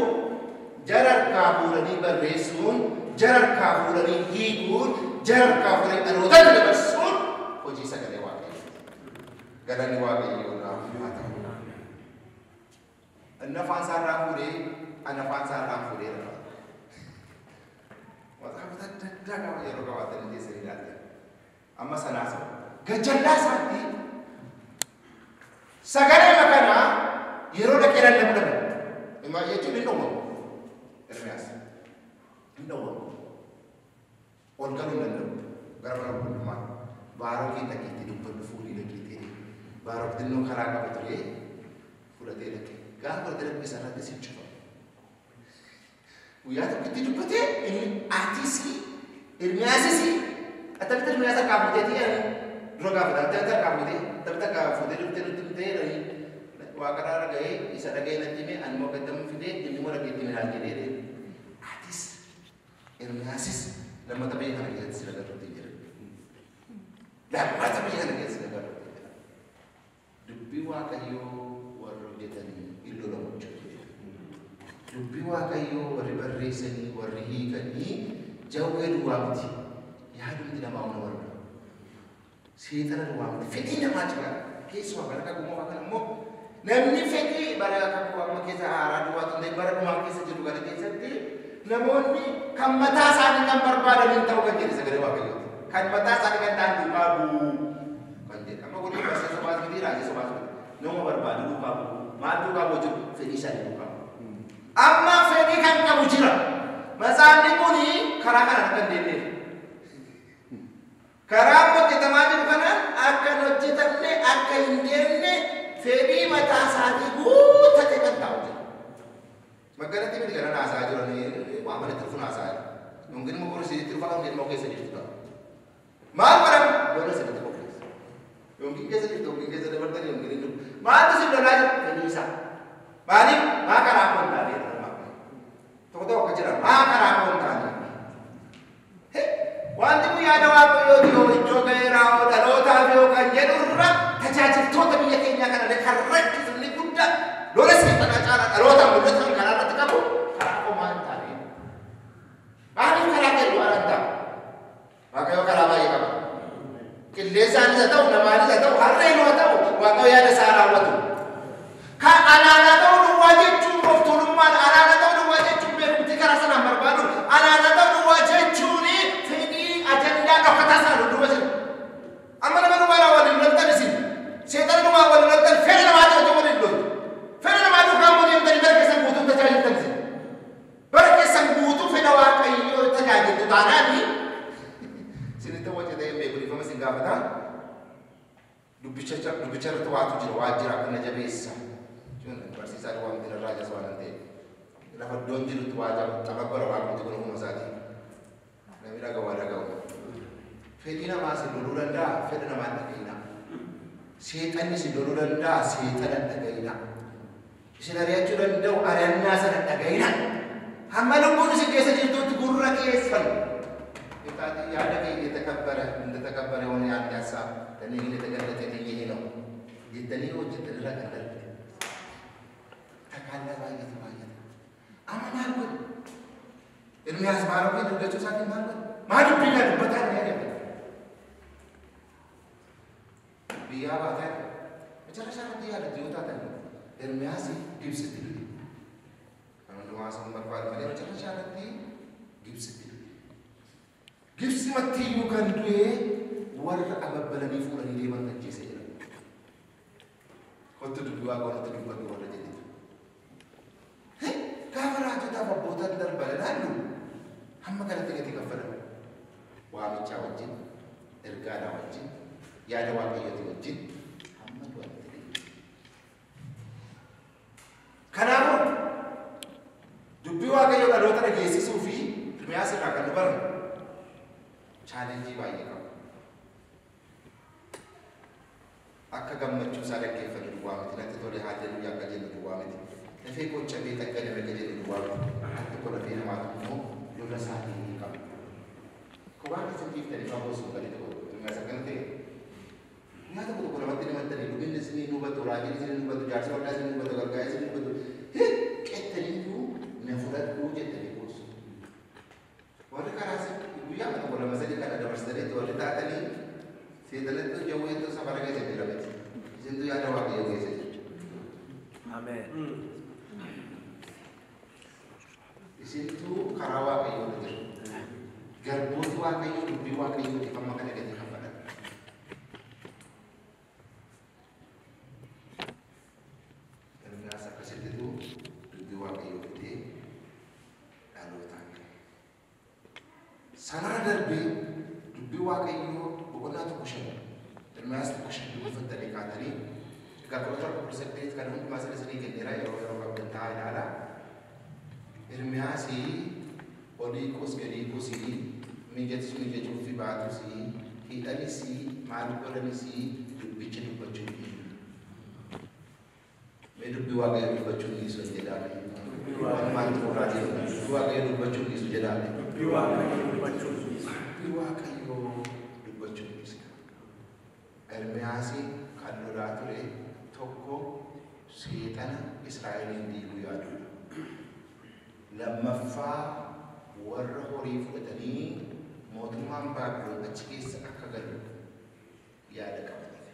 jara harkaa fuudhanii barreessuun, jara harkaa fuudhanii hiikuun, jara harkaa fuudhanii dhalootatti dabarsuun hojii sagalee Waaqayyoo. Galanni Waaqayyoo naaf haa ta'u. Inni afaan isaa irraa fuudhee, ani afaan isaa irraa fuudhee rafa. Maxaafota adda addaa qaba yeroo qabaatanii teessanii ilaaltan. Amma sanaas gajjallaa isaatti sagalee makanaa yeroo dhaqee lallabu dhabe. Jechuun hin dhowwamu. Ermiyaas hin dhowwamu. Ol galuu hin danda'u. Gara mana qulqullummaa. Baarookiin dhageetti dubbadhu fuulii dhageettee. Baarook xinnoo karaa qaba ture fudhatee dhaqe. Gaafa fudhatee dhaqe isarratti si cufa. Guyyaa tokkotti dubbatee inni atis Ermiyaasis attamitti Ermiyaas harkaa fuuteetii dura gaafata attamitti harkaa fuutee attamitti harkaa fuutee dhuftee nutti himtee waaqarraa dhaga'ee isa dhaga'ee natti hime ani immoo gaddamu fidee inni immoo dhageetti midhaan jedhee atis Ermiyaasis lammata biyya kana keessatti si dhagarruutti jira. Lammata biyya kana keessatti si dhagarruutti jira. Dubbii Waaqayyoo warra hojjetanii hin lolamu jechuudha. Dubbii Waaqayyoo warri barreessanii warri hiikanii jawwee duwwaa miti. Yaadumti namaa humna warra. Seexana duwwaa miti. Fedhii namaa jira. Keessumaa bara kakuu moofaa kana immoo namni fedhii bara kakuu amma keessa haaraa duwwaa tun bara dhumaa keessa jiru kana keessatti namoonni kan mataa isaanii kan barbaadan hin ta'u kan jedhe sagalee Waaqayyooti. Kan mataa isaanii kan ta'an duukaa bu'u kan jedhe. Amma kun barsiisa sobaas miti raajii sobaas miti. Nama barbaadu duukaa bu'u. Maal duukaa bu'u jiru? Fedhii isaanii duukaa bu'u. Amma fedhii kan qabu jira. Matsaafni kun karaa kanaan akka hin deemneef. Karaa hojjetamaa jiru kanaan akka hin hojjetamne akka hin deemne fedhii mataa isaatii guuttate kan taa'u jira. Magaalatti miti kana haasaa jiran waan manatti dhufu haasaa jira. Yookiin immoo borisiitti dhufa yookiin immoo keessa jirtu ta'a. Maal godhan? Lola isinitti qopheessa. Yookiin keessa jirtu yookiin keessa dabartan yookiin hin dhufu. Maaltu isin lolaa jira? Fedhii isaa. Maaliif? Maa karaa koo hin taane jedhama. Tokko tokko akka jira maa karaa koo hin taane. Wanti kun yaada Waaqayyooti yoo iddoo ga'eeraa yoo dhalootaaf yoo kan jedhu irra tajaajiltoota biyya keenyaa kanallee kan rakkisu inni guddaa lola seexanaa caalaa dhalootaan mul'atan karaa irratti qabu karaa koo maal hin taane. Maaliif karaa kee duwwaa hin taane? Waaqayyo karaa baay'ee qaba. Qilleensaanis haa ta'u namaanis haa ta'u harreen haa ta'u Waaqayyo yaada isaa raawwatu. Kan alaanaa ta'uu duwwaa jechuun gooftummaan alaanaa ta'uu duwwaa jechuun beekumtii karaa sanaan barbaadu alaanaa ta'uu duwwaa jechuun fedhii ajandaa dhokkataa sana dudduuba jiru. Amma nama duwwaa waliin loltan isin seexana duwwaa waliin loltan fedha namaa ta'u waliin loltu. Fedha namaa duukaa immoo deemtanii bara keessan guutuu tajaajiltan isin. Bara keessan guutuu fedha Waaqayyoo tajaajiltu taanaani isinitti hojjetee hin beeku dhiifama isin gaafata. Dubbicha irratti waatu jira waa jira kana jabeessa. Barsiisaa duwwaa miti irraa jasa waan ta'eef. Lafa iddoon jirutti waa xababbara waaqni kun uumama isaatiin. Namni dhaga'u waa dhaga'u. Fedhii namaa si loluu danda'a, fedha namaa hin dhaga'ina. Seexanni si loluu danda'a, seexana hin dhaga'ina. Isin ari'achuu danda'u, ari'annaa sana hin dhaga'ina. Hamma lubbuun isin keessa jirtutti gurra keessan. Yaada kee የተከበረ እንደተከበረ የሆነ የአንድ ሀሳብ ለእኔ ግን የተገለጠልኝ ይሄ ነው jettanii hojjettan irraa kan darbe. Takkaallaa baay'ata baay'ata. Amma maal godhe? Ermiyaas Baarookiin dubbachuu isaatiin maal godhe? Maa dubbii kana dubbataa ni yaadata. Biyyaa baataa መጨረሻ irratti yaadatu yoo taatan Ermiyaas Gibsitti du'e. Kan hundumaa sun barbaadu malee መጨረሻ irratti Gibsitti du'e. Gibsimatti iyyuu kan du'e warra ababbalanii fuudhanii deeman ajjeese jira. Kottu dubbii Waaqaa nutti dubbadhu warra jedhetu. Gaafa raajotaaf abbootaan darban ilaallu hamma kanatti gatii kaffalan. Waamichaa wajjin, ergaadhaa wajjin, yaada Waaqayyooti wajjin hamma du'anitti deemu. Kanaafuu dubbii Waaqayyoo dhaloota dhageessisuu fi Ermiyaas irraa kan nu barannu chaalenjii baay'ee qaba. Akka gammachuu isaa dhaggeeffannu duwwaa miti natti tole haa jennu akka jennu duwwaa miti. Lafee koo cabee xagganame akka jennu duwwaa miti. Al tokko lafee namaatu immoo lola isaatii ni qaba. Kophaa keessa ciiftanii fa'aa osoo gadi tokko Ermiyaas akkana ta'e. Guyyaa tokko tokko namatti himattanii lubinni isinii hubatu, raajiin isinii hubatu, jaarsi waldaa isinii hubatu, gargaarri isinii hubatu. Qettaniitu na fudhadhuu jettanii boosu. Warri karaa guyyaa tokko lama sadii kana dabarsitaniitti warri taatanii seexanattu jawweettu safara keessa jira miti. Isintu yaada Waaqayyoo keessa jira. Ameen. Isintu karaa Waaqayyoo jira. Garbooti Waaqayyoo dubbii Waaqayyootiif amma kana gatii kaffalan. Ermiyaas akkasittitu dubbii Waaqayyoo fidee dhalootaan gahe. Sanarra darbee dubbii Waaqayyoo boqonnaa 1:5 Ermiyaas 1:5 dubbifattanii kaatanii egaa 17-18 kan hundumaa sana isinii kenneera yeroo yeroo qabdan taa'aa ilaalaa. Ermiyaas olii koos gadii koos mijatus mijachuu fi baatus hidhanis maal godhanis dubbicha dubbachuu hin Mee dubbii Waaqayyoo dubbachuu hin dhiisu jedhame. Walumaan xumuraa jiru. Dubbii Waaqayyoo dubbachuu hin dhiisu jedhame. Dubbii Waaqayyoo dubbachuu hin dhiisu. Dubbii Waaqayyoo dubbachuu hin dhiisu. Ermiyaas kan lolaa ture tokko seexana Israa'eliin diiguu yaadudha. Lammaffaa warra horii fudhatanii mootummaan Baabiloon achi keessa akka galu yaada qabaniif.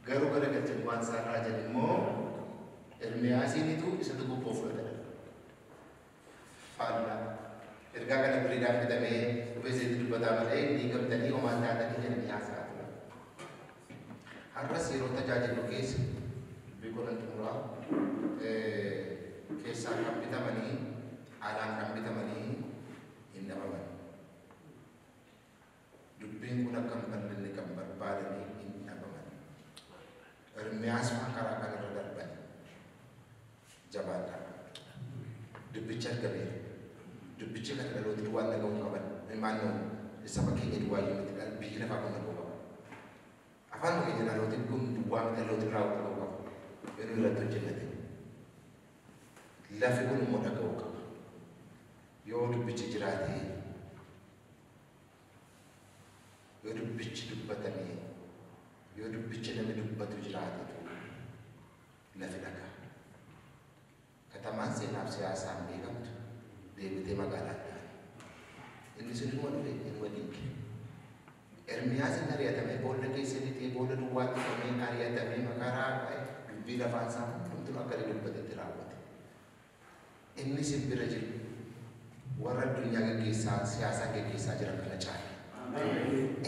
Garuu garagalchanii waan isaan raajan immoo Ermiyaasiinitu isatu gubboo fudhatan. Faallaa. Ergaa kana biriidhaan bitamee dhufee isinitti dubbataa malee diigamtanii homaan taatanii jedhanii haasa'aa turan. Har'as yeroo tajaajilu keessa dubbii godhan xumuraa keessaa kan bitamanii alaan kan bitamanii hin dhabaman. Dubbiin kun akka hin bal'inne kan barbaadanii hin dhabaman. Ermiyaas faan karaa kanarra darban jabaadha. Dubbichi argameera. Dubbichi kana dhaloota duwwaan dhaga'uu qaban. Naannoo saba keenya duwwaa yoo miti biyyi lafaa kun dhaga'uu qaba. Afaan keenya dhaloota kun duwwaa miti dhaloota irraa dhaga'uu qaba. Yeroo irratti hojjennate. Lafi kun immoo dhaga'uu qaba. Yoo dubbichi jiraate, yoo dubbichi dubbatame, yoo dubbichi namni dubbatu jiraatetu lafi dhagaa. Katamaan seenaaf siyaasaan beekamtu deebitee magaalaa taane. Inni sun inuma dhufe inuma diige. Ermiyaas inni ari'atamee boolla keessa lixee boolla duwwaatti qabee ari'atamee makaraa dubbii lafaan isaa hundumtuu akka inni dubbatetti raawwate. Inni sin bira jiru warra addunyaa gaggeessaa siyaasaa gaggeessaa jiran kana caala.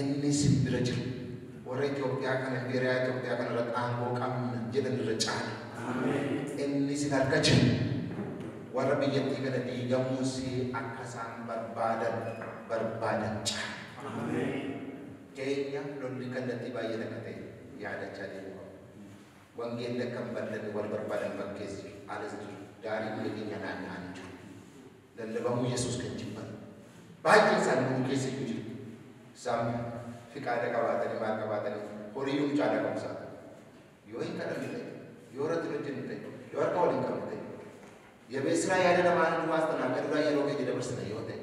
Inni sin bira jiru warra Itoophiyaa kana imperiyaa Itoophiyaa kana irratti aangoo qabna jedhan irra caala. Inni sin harka jiru warra biyyattii kana diigamuus akka isaan barbaadan caala. Keenya lolli kallattii baay'een akka ta'e yaadachaa deemuu qaba. Wangeelli akka hin bal'anne wal barbaadan bakkees jiru, alas jiru, daarii biyya keenya naanna'an jiru. Lallabamuu Yesuus kan jibban. Baay'een isaanii nuu keessa iyyuu jiru. Isaan fiqaada qabaatanii maal qabaatanii horii iyyuu caalaa qabu isaan. Yoo hin kadhanne ta'e, yoo irratti hin hojjenne ta'e, yoo harka wal hin qabne ta'e, jabeessiraa yaada namaa duwwaas tanaan kan duraa yeroo keenya dabarsina yoo ta'e,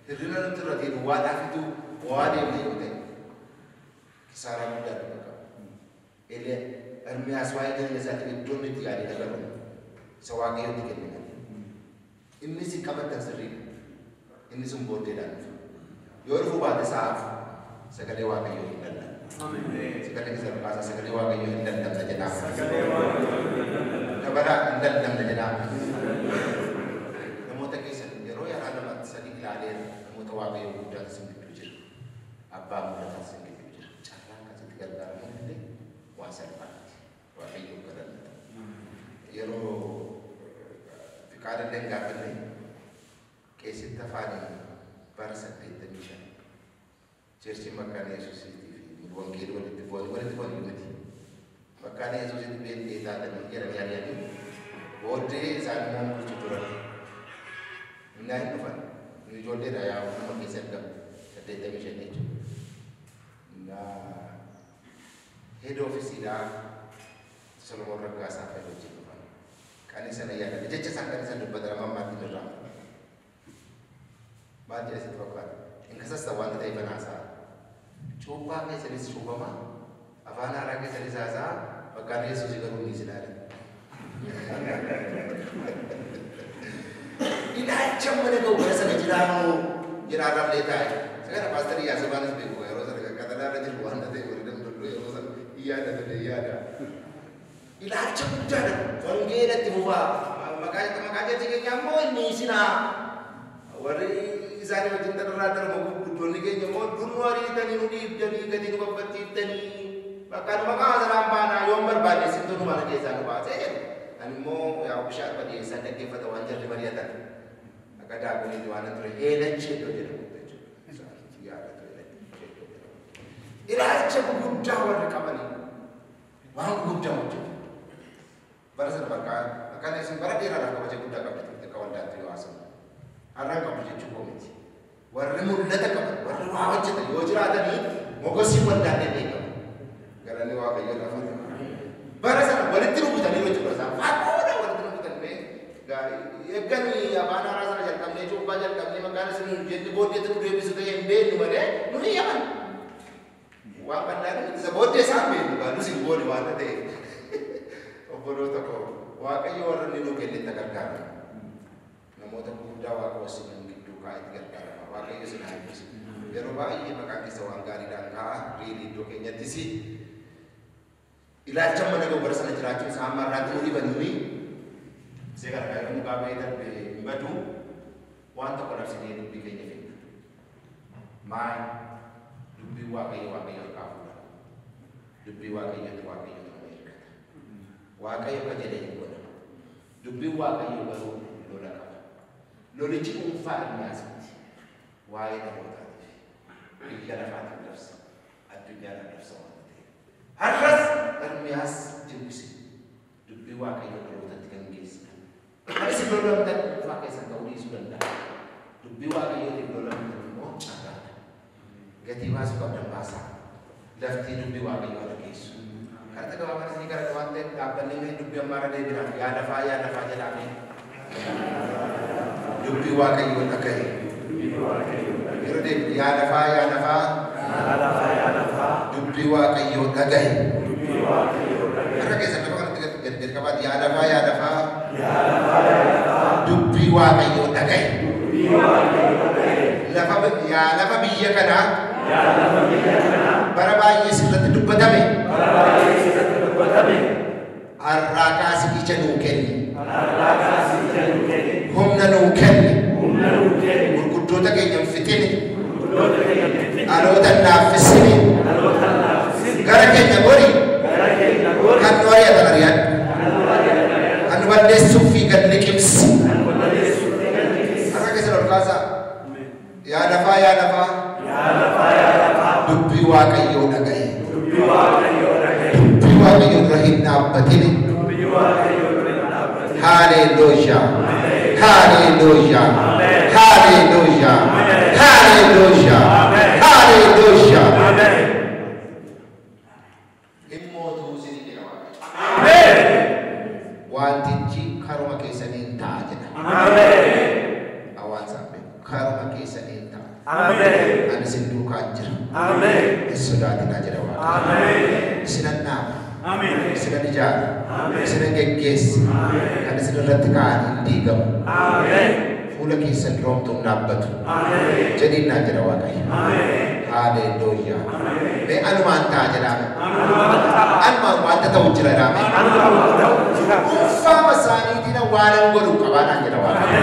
hirrina nutti irra ta'e duwwaadhaaf ituu waa deemne yoo ta'e, kisaaraa guddaa dhufa qaba. Elee Ermiyaas waa'ee jireenya isaatiif iddoo inni itti yaadee dabalu isa Waaqayyootti kenne malee. Inni si qabattan sirriidha. Inni sun booddeedhaan dhufa. Yoo dhufuu baate sa'aaf sagalee Waaqayyoo hin danda'amu. Sagalee keessa kaasaa sagalee Waaqayyoo hin danda'amne jedhama. Sagalee Waaqayyoo hin danda'amne. Dabalaa hin danda'amne jedhama. Namoota keessan yeroo yaraa lamatti sadii ilaaleera namoota Waaqayyoo guddaatu isin gidduu jira. Abbaa mul'ataa isin gidduu jira. Carraa akkasitti gargaaramuun illee waan salphaa miti. Waaqayyoo kadhannata. Yeroo fiqaada illee hin gaafanne qeessitti afaanii bara 85 Cheerchiin Makkaana Yesuusiitii fi wangeelii walitti bu'anii miti. Makkaana Yesuusiitti beektee taatanii jedhanii ari'anii booddee isaan immoo bulchu turan. Innaa hin dhufan. Nu ijoolleedha yaa nama keessa argamu 85 jechuudha. Innaa head office-iidhaa Solomoon Raggaasaa fa'i wajjin dhufan. Kan sana yaadadha. Jecha isaan kan isaan dubbatan amma ammaatti hin irraa. Maal jedha sitti fakkaata? Hin kasasta wanta ta'e banaasaa. Cuuphaa keessanis cuuphamaa, afaan haaraa keessanis haasaa, Makkaana Yesuus garuu ni ilaala. Ilaalcha mana ga'u bara sana jiraamu jiraarraallee taa'e. Isa kana paasterii Yaasubaanis beeku yeroo sana qaxalaarra jiru waan ta'eef warri damdollu yeroo sana yaada ture yaada. Ilaalcha guddaadha. Wangeela itti fufaa. Maqaa jecha keenya immoo inni isinaa. Warri isaanii wajjin tararraa darba gurguddoonni keenya immoo dur nu ariitanii nu dhiibdanii gadi nu babbachiiftanii bakka nu maqaa sanaan baanaa yoon barbaanne isin tolu mana keessaa nu baasee jedhu. Ani immoo yaa bishaan badheessaa dhaggeeffata waan jarri mari'atan. Akka daakuniitti waan ture eelachee iddoo jedhamu jechuudha. Yaadatu eelachee iddoo jedhamu. Ilaalcha guguddaa warri qabanii waan guguddaa hojjetu. Bara sana bakka akkana isin bara dheeraadhaaf kabaja guddaa qabdi turte akka waldaatti yoo haasawu. Har'aan qabdu jechuu koo miti. Warri mul'ata qaban, warri waa hojjetan yoo jiraatanii mogosii waldaan ni qabu. Galanni Waaqayyoo lafa. Bara sana walitti rukutanii jechuudha isaan. Fagoodha walitti rukutanii eegganii afaan haaraa sana jalqabnee cuuphaa jalqabnee maqaan isin jenni booddeetti nu deebisu ta'e hin beeknu malee nu hin yaman. Waan bal'aan isa booddee isaan beeknu gaa nus hin goone waan ta'eef. Obboloota koo Waaqayyo warra inni nuu kennetti gargaara. Namoota gurguddaa Waaqa wajjin gidduu kaa'etti gargaarama. Waaqayyo isin haa eebbisu. Yeroo baay'ee maqaan keessa waan gaariidhaan kaa'a riilii iddoo keenyattis ilaalcha mana ga'u bara sana jiraachuun isaa amma irraatti nu dhibanii isee kana kan inni baabee darbe hin badu waan tokko labsinee dubbii keenya finna. Maal dubbii Waaqayyo Waaqayyo harkaa fuudha. Dubbii Waaqayyootu Waaqayyootu nama ergata. Waaqayyo ka jedhe hin godha. Dubbiin Waaqayyo garuu lola qaba. Lolichi dhuunfaa Ermiyaas miti. Waa'ee dhalootaatiif biyya lafaatiif labsa. Addunyaadhaaf labsa waan ta'eef. Har'as Ermiyaas jibbise. Dubbii Waaqayyo dhalootatti kan geessitan. Kan isin lolamtan dhuunfaa keessan ta'uu dhiisuu danda'a. Dubbii Waaqayyootiif lolamtan immoo carraadha. Gatii baasuu qabdan baasaa. Laftii dubbii Waaqayyoo dhageessu. Karta gabaabaan isinii gara waan ta'eef dhaabbannee mee dubbii ammaarra deebinaan yaa lafaa yaa lafaa jedhaa mee. Dubbii Waaqayyoo dhagaye. Yeroo deebi yaa lafaa yaa lafaa dubbii Waaqayyoo dhagaye. Harka keessan lafa kanatti gad gad qabaati yaa lafaa yaa lafaa dubbii Waaqayyoo dhagaye. Lafa yaa lafa biyya kanaa bara baay'ee sirratti dubbatame. Har'aa kaasii ija nuu kenni. Humna nuu kenni. Gurguddoota keenya hin fixini. Dhaloota hin laaffisini. Gara keenya gori. Kan nu ari'atan ari'adhu. Kan nu balleessuuf fiigan liqimsi. Harka keessan ol kaasaa. Yaa lafaa yaa lafaa. Dubbii Waaqayyoo dhagaye. Dubbii Waaqayyoo dura hin dhaabbatini. Haleluuyaa. Haleluuyaa. Haleluuyaa. Haleluuyaa. Haleluuyaa. Himmootuu isinii jedha Waaqayyo. Wantichi karuma keessaniin ta'a jedha. Hawaasaan beeku. Karuma keessaniin ta'a. Ani isin duukaan jira. Hin sodaatinaa jedha Waaqayyo. Isinan dhaaba. Isinan ijaara. Isinan geggeessa. Kan isin irratti ka'an hin diigamu. Fuula keessan duroomtuu hin dhaabbatu. Jedhinnaa jedha Waaqayyo. Haleluuyaa. Mee anumaan ta'a jedhaa. Anumaan wanta ta'u jira jedhaa. Dhuunfaama isaaniitiin waan an godhu qabaanaan jedha Waaqayyo.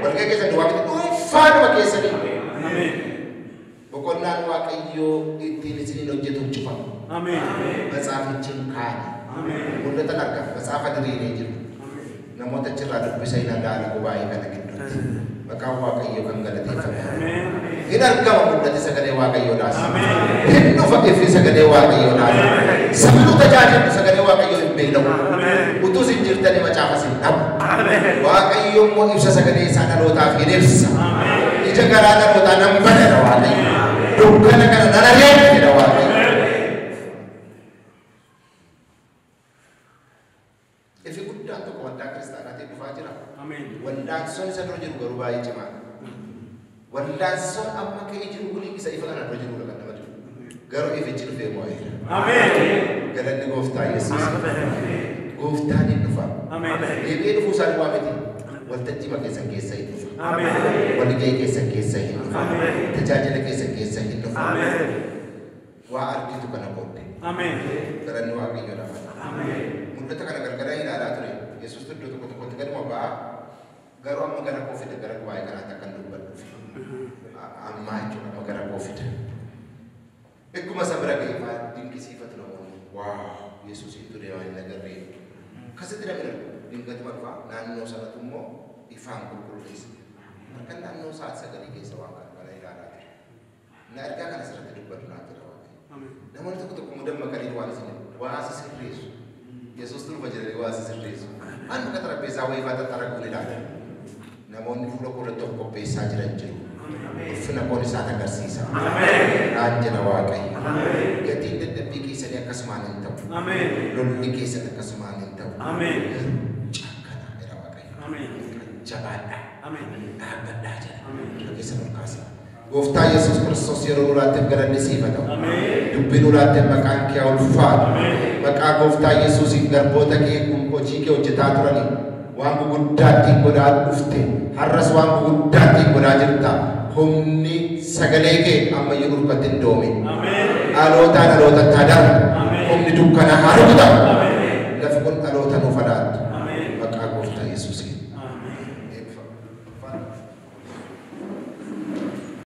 Walga'ii keessan duwwaa miti dhuunfaanuma keessanii. Boqonnaan Waaqayyoo ittiin isiniin hojjetu cufama. Matsaafichi hin kaane. Mul'atan arga. Matsaafa diriiree jiru. Namoota achirraa dubbisa hin ilaala gubaa'ee kana gidduutti. Maqaan Waaqayyoo kan galateeffame. Hin argama mul'ati sagalee Waaqayyoodhaas. Hin dhufa ifi sagalee Waaqayyoodhaas. Sabni nu tajaajilu sagalee Waaqayyoo hin beela'u. Utuu isin jirtanii macaafa isin dhabu. Waaqayyo immoo ibsa sagalee isaa dhalootaaf hin ibsa. Ija garaa dhalootaa nan bana jedha Waaqayyo. Dukkana kana nan ari'adha jedha Waaqayyo. Ifi guddaan tokko waldaa kiristaanaatiin dhufaa jira. Waldaansoon isa dura jiru garuu baay'ee cimaadha. Waldaansoon amma ka'ee jiru kun isa ifa kana dura jirudha kan nama jiru. Garuu ifichi dhufee mo'eera. Galanni Gooftaa Yesuus. Gooftaan hin dhufa. Deebi'ee dhufuu isaa duwwaa miti. Waltajjii keessan keessa hin dhufa. Walga'ii keessan keessa hin dhufa. Tajaajila keessan keessa hin dhufa. Waa argitu kana booddee. Galanni Waaqayyoo lafa. Mul'ata kana galgala ilaalaa ture. Yesuus iddoo tokko tokkotti gaduma ba'a. Garuu amma gara koo fida gara waa'ee kanaatti akkan dubbadhuuf. Ammaa jechuudha amma gara koo fida. Akkuma isa bira ga'e fa'aa dinqisiifatu namoonni. Waa Yesuus hin ture waan hin agarree. Akkasitti namni darbu dingatuma dhufa naannoo sanatu immoo ifaan qulqulleessa. Halkan naannoo sa'aatii 9 keessa waan kana ilaalaa ture. Na ergaa kana asirratti dubbatu naan jedha Waaqayyo. Namoonni tokko tokko immoo dammaqanii waan isin waa si sirreessu. Yesuus dhufa jedhanii waa si sirreessu. An muka xarapheessaa wayii fa'aa tattaraguun ilaala. Namoonni fuula koo irratti of qopheessaa jiran jiru. Ulfina koon isaan agarsiisa. Naan jedha Waaqayyo. Gatiin dadhabbii keessanii akkasumaan hin ta'u. Lolli keessan akkasumaan hin ta'u. Garuu cakkanaa jedha Waaqayyo. Jabaadhaa. Dhaabbadhaa jedha. Fuula keessan ol kaasaa. Gooftaa Yesuus Kiristoos yeroo nuraatteef galanni siif haa ta'u. Dubbii nuraatteef maqaan kee haa ulfaatu. Maqaa Gooftaa Yesuusiin garboota kee kun hojii kee hojjetaa turanii waan guguddaa ittiin godhaa dhufte har'as waan guguddaa ittiin godhaa jirta. Humni sagalee kee ammayyuu nurkatti hin doomin. Dhalootaa dhalootatti haa darbu. Humni dukkanaa haa rukutamu.